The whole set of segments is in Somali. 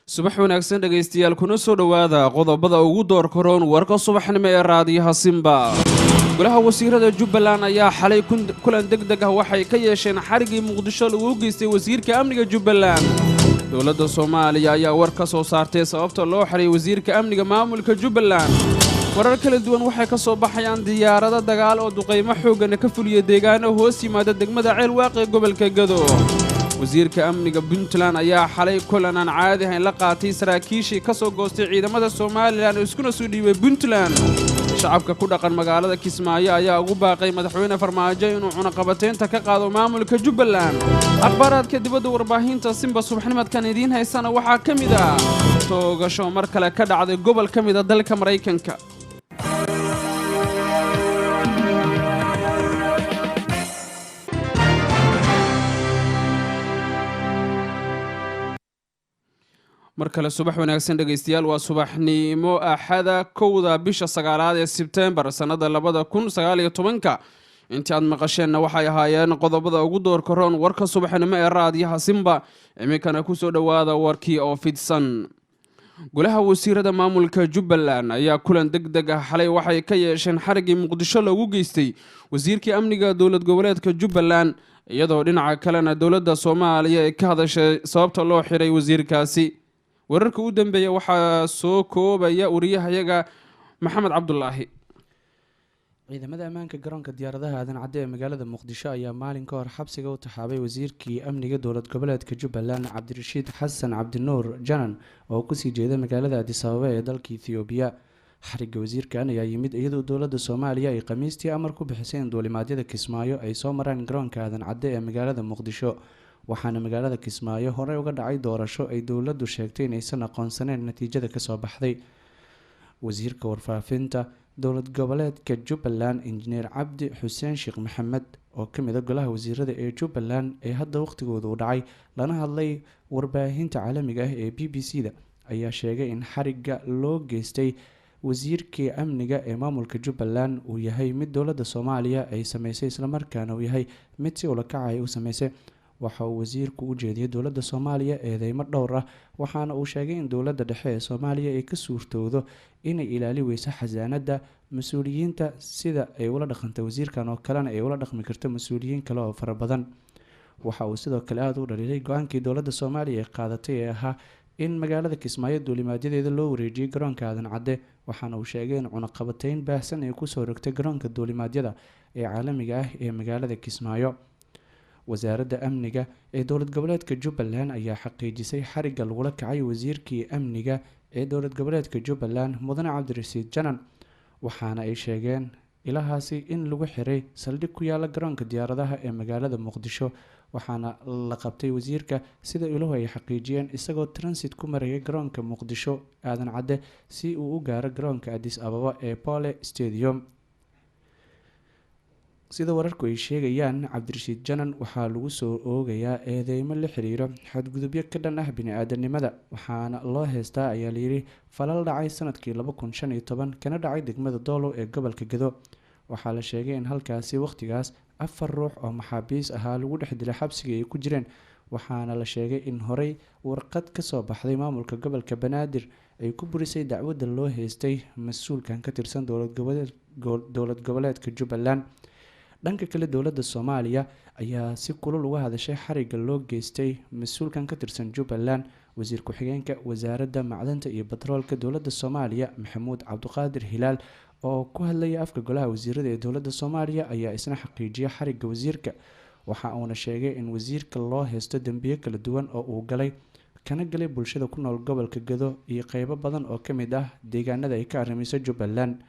Subax wanaagsan dhegaystayaal, kuna soo dhowaada qodobada ugu door karoon warka subaxnimo ee raadiyaha Simba. Golaha wasiirada Jubbaland ayaa xalay kulan deg deg ah waxay ka yeesheen xarigii Muqdisho lagu geystay wasiirka amniga Jubbaland. Dowladda Soomaaliya ayaa war ka soo saartay sababta loo xiray wasiirka amniga maamulka Jubbaland. Warar kala duwan waxay ka soo baxayaan diyaarado dagaal oo duqaymo xooggana ka fuliya deegaano hoos yimaada degmada Ceelwaaq ee gobolka Gado. Wasiirka amniga Puntland ayaa xalay kulan aan caadi ahayn la qaatay saraakiishii ka soo goostay ciidamada Somalilan oo iskuna soo dhiibay Puntland. Shacabka ku dhaqan magaalada Kismaayo ayaa ugu baaqay Madaxweyne Farmaajo inuu cunaqabateynta ka qaado maamulka Jubbaland. Akhbaaraadka dibadda warbaahinta Simba subaxnimadkan idiin haysana waxaa ka mid ah toogasho mar kale ka dhacday gobol ka mid a dalka Maraykanka. Mar kale subax wanaagsan dhegaystayaal, waa subaxnimo Axada, 1-da bisha 9aad ee Sebteembar, sannada 2019-ka. Intii aad maqasheenna waxay ahaayeen qodobada ugu doorka roon warka subaxnimo ee raadiyaha Simba. Iminkana kusoo dhowaada warkii oo fidsan. Golaha wasiirada maamulka Jubbaland ayaa kulan deg deg ah xalay waxay ka yeesheen xariggii Muqdisho loogu geystay wasiirkii amniga dowlad goboleedka Jubbaland, iyadoo dhinaca kalena dowladda Soomaaliya ay ka hadashay sababta loo xiray wasiirkaasi. Wararka u dambeeya waxaa soo koobaya wariyahayaga Maxamed Cabdulaahi. Ciidamada ammaanka garoonka diyaaradaha Aadan Cadde ee magaalada Muqdisho ayaa maalin ka hor xabsiga u taxaabay wasiirkii amniga dowlad goboleedka Jubbaland, Cabdirashiid Xasan Cabdinuur Janan, oo kusii jeeda magaalada Addis Ababa ee dalka Ethoobiya. Xarigga wasiirkan ayaa yimid iyadoo dowladda Soomaaliya ay Khamiistii amar ku bixisay in duulimaadyada Kismaayo ay soo maraan garoonka Aadan Cadde ee magaalada Muqdisho, waxaana magaalada Kismaayo horey uga dhacay doorasho ay dowladdu sheegtay inaysan aqoonsaneyn natiijada kasoo baxday. Wasiirka warfaafinta dowlad goboleedka Jubbaland, Injineer Cabdi Xuseen Sheekh Maxamed, oo kamid a golaha wasiirada ee Jubbaland ee hadda waqtigooda u dhacay, lana hadlay warbaahinta caalamiga ah ee BBC da, ayaa sheegay in xarigga loo geystay wasiirkii amniga ee maamulka Jubbaland uu yahay mid dowladda Soomaaliya ay sameysay, islamarkaana uu yahay mid si ulakacay u sameysay. Waxa uu wasiirku u jeediyay dowladda Soomaaliya eedeymo dhowr ah, waxaana uu sheegay in dowladda dhexe ee Soomaaliya ay ka suurtowdo inay ilaali weyso xasaanadda mas-uuliyiinta, sida ay ula dhaqantay wasiirkan oo kalena ay ula dhaqmi karto mas-uuliyiin kale oo fara badan. Waxa uu sidoo kale aada u dhaliilay go-aankii dowladda Soomaaliya ee qaadatay ee ahaa in magaalada Kismaayo duulimaadyadeeda loo wareejiyay garoonka Aadan Cadde, waxaana uu sheegay in cunaqabateyn baahsan ay kusoo rogtay garoonka duulimaadyada ee caalamiga ah ee magaalada Kismaayo. Wasaaradda amniga ee dowlad goboleedka Jubbaland ayaa xaqiijisay xarigga lagula kacay wasiirkii amniga ee dowlad goboleedka Jubbaland, Mudane Cabdirasiid Janan, waxaana ay sheegeen ilahaasi in lagu xiray saldhig ku yaala garoonka diyaaradaha ee magaalada Muqdisho, waxaana la qabtay wasiirka, sida iluhu ay xaqiijiyeen, isagoo transit ku marayay garoonka Muqdisho Aadan Cadde si uu u gaaro garoonka Addis Ababa ee Pole Stadium. Sida wararku ay sheegayaan, Cabdirashiid Janan waxaa lagu soo oogayaa eedeymo la xiriiro xadgudubyo ka dhan ah bini-aadanimada, waxaana loo heystaa, ayaa layidhi, falal dhacay sanadkii 2015 kana dhacay degmada Doolow ee gobolka Gado. Waxaa la sheegay in halkaasi waqtigaas afar ruux oo maxaabiis ahaa lagu dhex dilay xabsiga ay ku jireen, waxaana la sheegay in horey warqad kasoo baxday maamulka gobolka Banaadir ay ku burisay dacwadda loo heystay mas-uulkan ka tirsan dowlad goboleedka Jubbaland. Dhanka kale, dowladda Soomaaliya ayaa si kulul uga hadashay xarigga loo geystay mas-uulkan ka tirsan Jubbaland. Wasiir ku-xigeenka wasaaradda macdanta iyo batroolka dowladda Soomaaliya, Maxamuud Cabdiqaadir Hilaal, oo ku hadlaya afka golaha wasiirada ee dowladda Soomaaliya ayaa isna xaqiijiyay xarigga wasiirka. Waxa uuna sheegay in wasiirka loo heysto dembiyo kala duwan oo uu galay kana galay bulshada ku nool gobolka Gado iyo qeybo badan oo ka mid ah deegaanada ay ka arrimayso Jubbaland.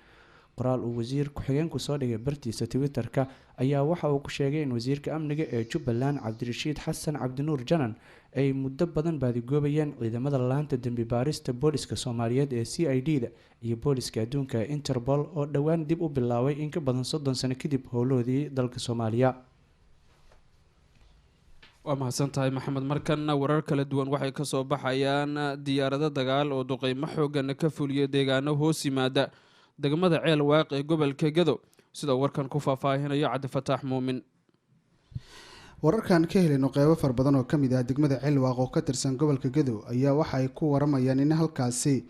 Qoraal uu wasiir ku-xigeenku soo dhigay bartiisa Twitter-ka ayaa waxa uu ku sheegay in wasiirka amniga ee Jubbaland Cabdirashiid Xasan Cabdinuur Janan ay muddo badan baadigoobayeen ciidamada laanta dembi baarista booliska Soomaaliyeed ee CID da iyo booliska adduunka ee Interpol, oo dhowaan dib u bilaabay in ka badan 30 sano kadib howlahoodii dalka Soomaaliya. Waa mahadsan tahay, Maxamed. Markanna warar kala duwan waxay ka soo baxayaan diyaarado dagaal oo duqeymo xooggana ka fuliya deegaano hoos yimaada degmada Ceel Waaq ee gobolka Gado, sidoo warkan ku faahfaahinayo Cabdifataax Muumin. Wararkan ka helayno qeybo fara badan oo kamid ah degmada Ceelwaaq oo ka tirsan gobolka Gadow ayaa waxa ay ku waramayaan in halkaasi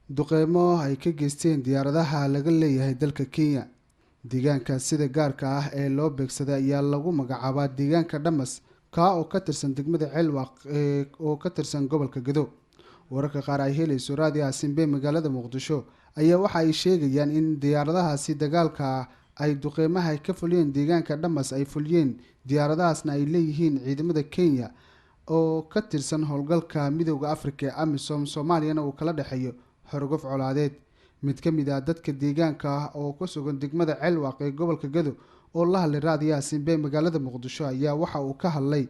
duqeymo ay ka geysteen diyaaradaha laga leeyahay dalka Kenya. Deegaanka sida gaarka ah ee loo beegsaday ayaa lagu magacaabaa deegaanka Dhamas, kaa oo ka tirsan degmada Ceelwaaq ee oo ka tirsan gobolka Gadow. Wararka qaar ay helayso Raadiyaha Simbe magaalada Muqdisho ayaa waxa ay sheegayaan in diyaaradahaasi dagaalka ay duqeymaha ay ka fuliyeen deegaanka Dhamas ay fuliyeen, diyaaradahaasna ay leeyihiin ciidamada Kenya oo ka tirsan howlgalka Midowda Afrika ee AMISOM, Soomaaliyana uu kala dhexeeyo xorgof colaadeed. Mid ka mid ah dadka deegaanka ah oo ku sugan degmada Ceelwaaq ee gobolka Gado oo la hadlay Raadiyaha Simbe magaalada Muqdisho ayaa waxa uu ka hadlay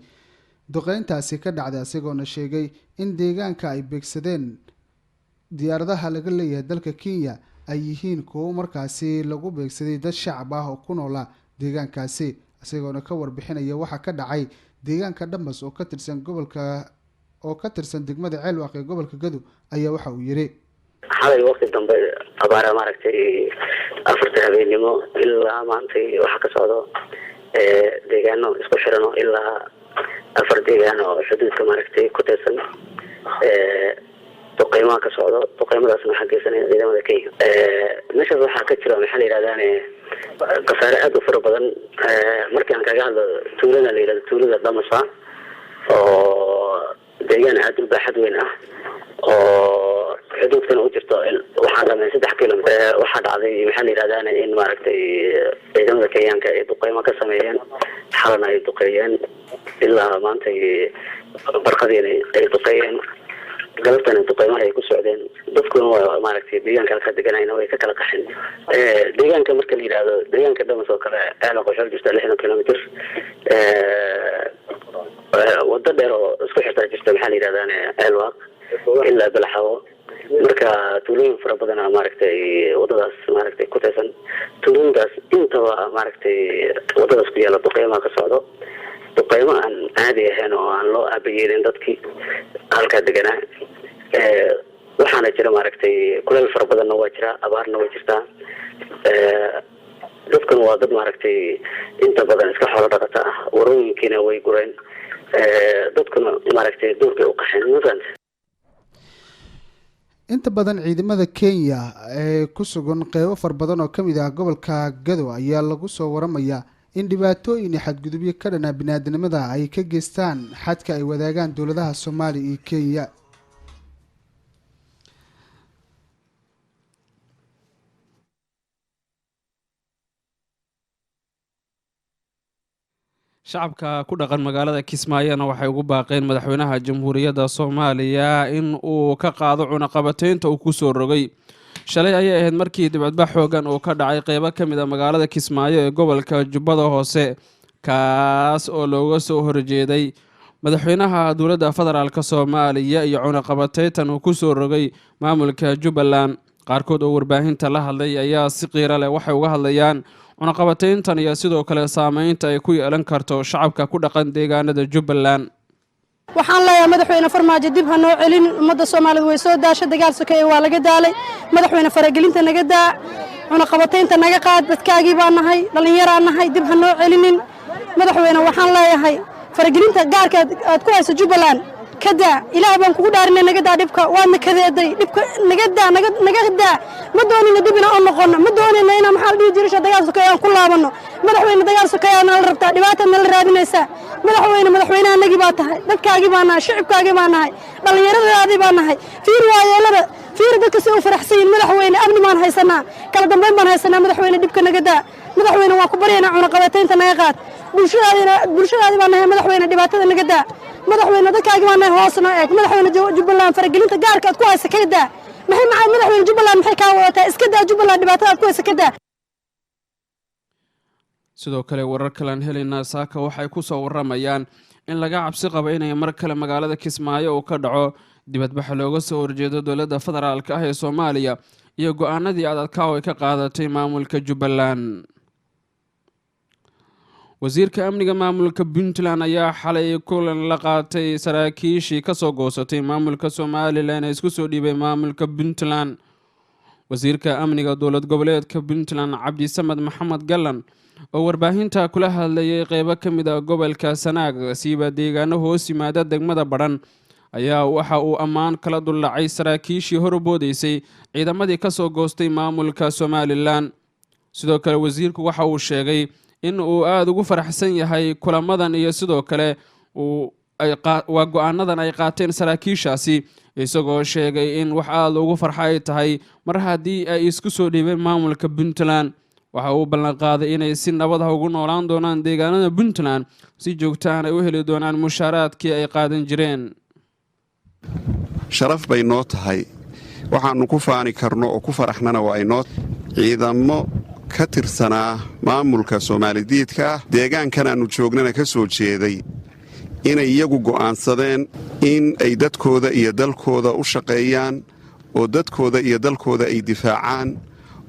duqeyntaasi ka dhacday, isagoona sheegay in deegaanka ay beegsadeen diyaaradaha laga leeyahay dalka Kenya ay yihiin kuwo markaasi lagu beegsaday dad shacab ah oo ku noolaa deegaankaasi, isagoona ka warbixinaya waxa ka dhacay deegaanka Dhamas oo ka tirsan gobolka oo ka tirsan degmada Ceelwaaq ee gobolka Gado ayaa waxa uu yiri: Xalay waqti dambe abaara, maaragtay, 4ta habeennimo ilaa maantay waxaa ka socdo deegaano isku xirano ilaa afar deegaan oo xuduudka, maaragtay, ku tirsan duqeymaha ka socdo. Duqeymadaasna waxaa geysanaya ciidamada Kenya. Meeshaas waxaa ka jira, maxaa la yidhahdaane, khasaare aada u fara badan. Markii aan kaga hadlo tuulada la yidhahdo tuulada Damasa oo deegaan aada u baaxad weyn ah oo xuduudkana u jirto, waxaan dhameen 3 kilomitr, waxaa dhacday, maxaa la yidhahdaane, in, maaragtay, ciidamada Kenyaanka ay duqeymo ka sameeyeen. Xalana ay duqeeyeen, ilaa maanta barqadiina ay duqeeyeen, galabtana duqeymaha ay ku socdeen. Dadkuna waa, maaragtay, deegaanka halkaa deganayna way ka kala qaxeen. Deegaanka marka la yidhahdo deegaanka Dhamas oo kale, Ceelaq waxay u jirtaa 60 kilomitr. Wado dheer oo isku xirtaa jirta, maxaa la yidhahdaane, Ceelwaaq ilaa Balaxawo. Marka tuulooyin fara badana, maaragtay, wadadaas, maaragtay, ku tirsan. Tuulooyinkaas intaba, maaragtay, wadadaas ku yaala duqeymaha ka socdo, duqeymo aan caadi ahayn oo aan loo aabayeelin dadkii halkaa deganaa. Waxaana jira, maaragtay, kuleel fara badanna waa jira, abaarna way jirtaa. Dadkuna waa dad, maaragtay, inta badan iska xoolo dhaqata ah. Warooyinkiina way gureen, dadkuna, maaragtay, duurkay u qaxeen, ma fahanta? Inta badan ciidamada Kenya ee ku sugan qeybo fara badan oo kamid ah gobolka Gado ayaa lagu soo waramayaa in dhibaatooyin iyo xadgudubyo ka dhana biniaadanimada ay ka geystaan xadka ay wadaagaan dowladaha Soomaaliya iyo Kenya. Shacabka ku dhaqan magaalada Kismaayona waxay ugu baaqeen madaxweynaha Jamhuuriyadda Soomaaliya in uu ka qaado cunaqabateynta uu kusoo rogay. Shalay ayay ahayd markii dibadbax xoogan uu ka dhacay qeybo ka mid a magaalada Kismaayo ee gobolka Jubbada Hoose, kaas oo looga soo horjeeday madaxweynaha dowladda federaalk Soomaaliya iyo cunaqabateyntan uu kusoo rogay maamulka Jubbaland. Qaarkood oo warbaahinta la hadlay ayaa si qiiro leh waxay uga hadlayaan cunaqabateyntan iyo sidoo kale saameynta ay ku yeelan karto shacabka ku dhaqan deegaanada Jubbaland. Waxaan leeyahay madaxweyne Farmaajo, dib ha noo celin. Ummadda Soomaalida way soo daasha, dagaal sokeeye waa laga daalay. Madaxweyne, faragelinta naga daa, cunaqabataynta naga qaad. Dadkaagii baa nahay, dhallinyaraa nahay, dib ha noo celinin madaxweyne. Waxaan leeyahay faragelinta gaarka aad ku hayso Jubbaland ka daa. Ilaah baan kugu dhaarinay, naga daa dhibka, waadna kadeeday. Dhibka naga daa, naga daa. Ma doonayna dib inaan u noqono, ma doonayna inaan, maxaa la dhihi jiray, dagaal sokeeye aan ku laabanno. Madaxweyne, dagaal sokeeye nala rabtaa, dhibaataad nala raadinaysaa. Madaxweyne, madaxweynaha anagii baa tahay, dadkaagii baa nahay, shicibkaagii baa nahay, dhallinyaradaadii baa nahay. Fiir waayeelada, Fiiri dadka si u faraxsan yihiin. Madaxweyne, amni baan haysanaa, kala dambayn baan haysanaa. Madaxweyne, dhibka naga daa. Madaxweyne, waan ku baryaynaa, cunaqabataynta naga qaad. Bulshadaadina, bulshadaadii baan nahay. Madaxweyne, dhibaatada naga daa. Madaxweyne, dadkaagi baan nahay, hoos noo eeg. Madaxweyne, Jubbaland faragelinta gaarka aad ku haysa kaga daa. Maxay macaa, madaxweyne, Jubbaland maxay kaa wadataa? Iska daa Jubbaland, dhibaatada aad ku haysa ka daa. Sidoo kale, warar kalean helaynaa saaka waxay ku soo waramayaan in laga cabsi qabo inay mar kale magaalada Kismaayo uu ka dhaco dibadbaxa looga soo horjeedo dowladda federaalka ah ee Soomaaliya iyo go-aanadii adadkaa ay ka qaadatay maamulka Jubbaland. Wasiirka amniga maamulka Puntland ayaa xalay kulan la qaatay saraakiishii kasoo goosatay maamulka Somaliland ee isku soo dhiibay maamulka Puntland. Wasiirka amniga dowlad goboleedka Puntland, Cabdisamad Maxamed Gallan, oo warbaahinta kula hadlayay qeybo ka mid ah gobolka Sanaag, siiba deegaano hoos yimaada degmada Badhan, ayaa waxa uu ammaan kala duldhacay saraakiishii horboodeysay ciidamadii kasoo goostay maamulka Somaliland. Sidoo kale, wasiirku waxa uu sheegay in uu aada ugu faraxsan yahay kulamadan iyo sidoo kale waa go-aanadan ay qaateen saraakiishaasi, isagoo sheegay in wax aada ugu farxa ay tahay mar haddii ay isku soo dhiibeen maamulka Puntland. Waxa uu ballanqaaday inay si nabad ah ugu noolaan doonaan deegaanada Puntland, si joogtaan ay u heli doonaan mushaaraadkii ay qaadan jireen. Sharaf bay noo tahay, waxaannu ku faani karno oo ku faraxnana waa inoo ciidamo ka tirsanaa maamulka Soomaalidiidka ah, deegaankan aannu joognana ka soo jeeday, inay iyagu go'aansadeen in ay dadkooda iyo dalkooda u shaqeeyaan oo dadkooda iyo dalkooda ay difaacaan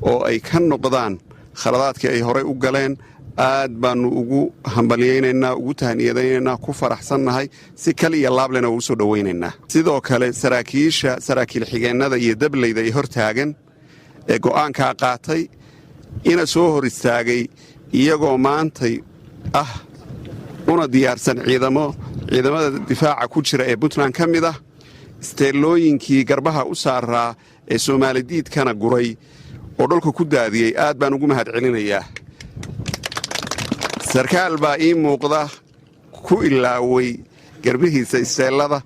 oo ay ka noqdaan khaladaadkii ay horay u galeen. Aad baannu ugu hambalyaynaynaa, ugu tahniyadaynaynaa, ku faraxsannahay, si kal iyo laablena ugu soo dhowaynaynaa. Sidoo kale, saraakiisha, saraakiil xigeennada iyo dablayda ay hor taagan ee go'aankaa qaatay ina soo hor istaagay, iyagoo maantay ah una diyaarsan ciidamo ciidamada difaaca ku jira ee Puntland ka mid ah, isteellooyinkii garbaha u saaraa ee Soomaalidiidkana guray oo dhulka ku daadiyey, aad baan ugu mahad celinayaa. Sarkaal baa ii muuqda ku ilaaway garbihiisa isteellada,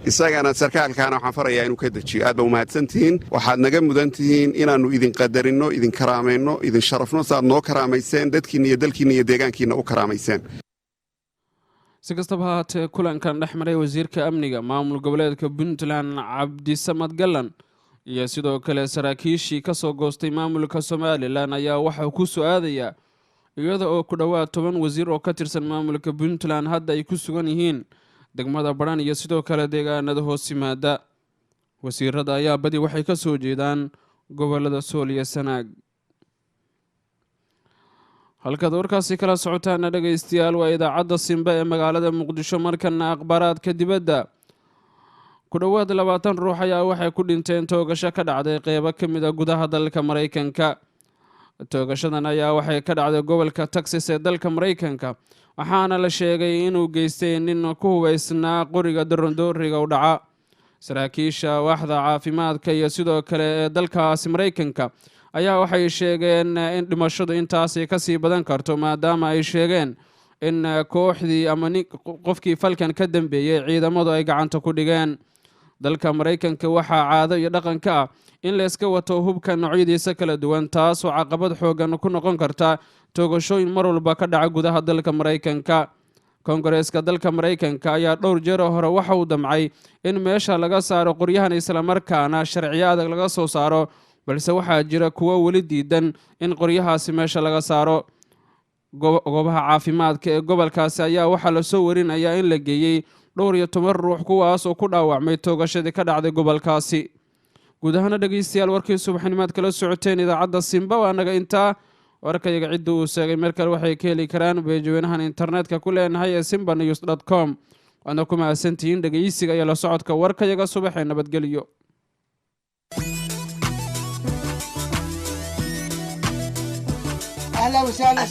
isagana sarkaalkaana waxaan farayaa inuu ka dejiyo. Aad baa umahadsantihiin. Waxaad naga mudan tihiin inaannu idin qadarinno, idin karaamayno, idin sharafno, saaad noo karaamayseen, dadkiinna iyo dalkiinna iyo deegaankiinna u karaamayseen. Si kastaba haatee, kulankan dhex maray wasiirka amniga maamul goboleedka Puntland, Cabdisamad Gallan, iyo sidoo kale saraakiishii ka soo goostay maamulka Somaliland ayaa waxaa ku soo aadayaa iyada oo ku dhowaad 10 wasiir oo ka tirsan maamulka Puntland hadda ay ku sugan yihiin degmada Badhan iyo sidoo kale deegaanada hoos yimaada. Wasiirada ayaa badi waxay ka soo jeedaan gobolada Sool iyo Sanaag. Halkaad warkaasi kala socotaana, dhegaystayaal, waa idaacadda Simba ee magaalada Muqdisho. Markana akhbaaraadka dibadda. Ku dhowaad 20 ruux ayaa waxay ku dhinteen toogasho ka dhacday qeybo ka mid ah gudaha dalka Maraykanka. Toogashadan ayaa waxay ka dhacday gobolka Texas ee dalka Maraykanka, waxaana la sheegay inuu geystay nin ku hubeysnaa qoriga darandooriga u dhaca. Saraakiisha waaxda caafimaadka iyo sidoo kale ee dalkaasi Maraykanka ayaa waxay sheegeen in dhimashadu intaasi kasii badan karto, maadaama ay sheegeen in kooxdii ama qofkii falkan ka dambeeyey ciidamadu ay gacanta ku dhigeen. Dalka Maraykanka waxaa caado iyo dhaqan ka ah in layska wato hubka noocyadiisa kala duwan, taasoo caqabad xoogan ku noqon karta toogashooyin mar walba ka dhaca gudaha dalka Maraykanka. Koongareeska dalka Maraykanka ayaa dhowr jeer oo hore waxa uu damcay in meesha laga saaro qoryahan, islamarkaana sharciyo adag laga soo saaro, balse waxaa jira kuwo weli diidan in qoryahaasi meesha laga saaro. Goobaha caafimaadka ee gobolkaasi ayaa waxaa lasoo warinayaa in la geeyey dhowr iyo toban ruux, kuwaas oo ku dhaawacmay toogashadii ka dhacday gobolkaasi. Guud ahaana, dhegeystayaal, warkii subaxnimaad kala socoteen idaacadda Simba waa naga intaa. Warkayaga cidda uu sheegay meel kale waxay ka heli karaan page-weynahan internetka ku leenahay ee simbanews.com. Waadna ku mahadsantihiin dhegeysiga iyo la socodka warkayaga subax ee nabadgelyo. اهلا وسهلا.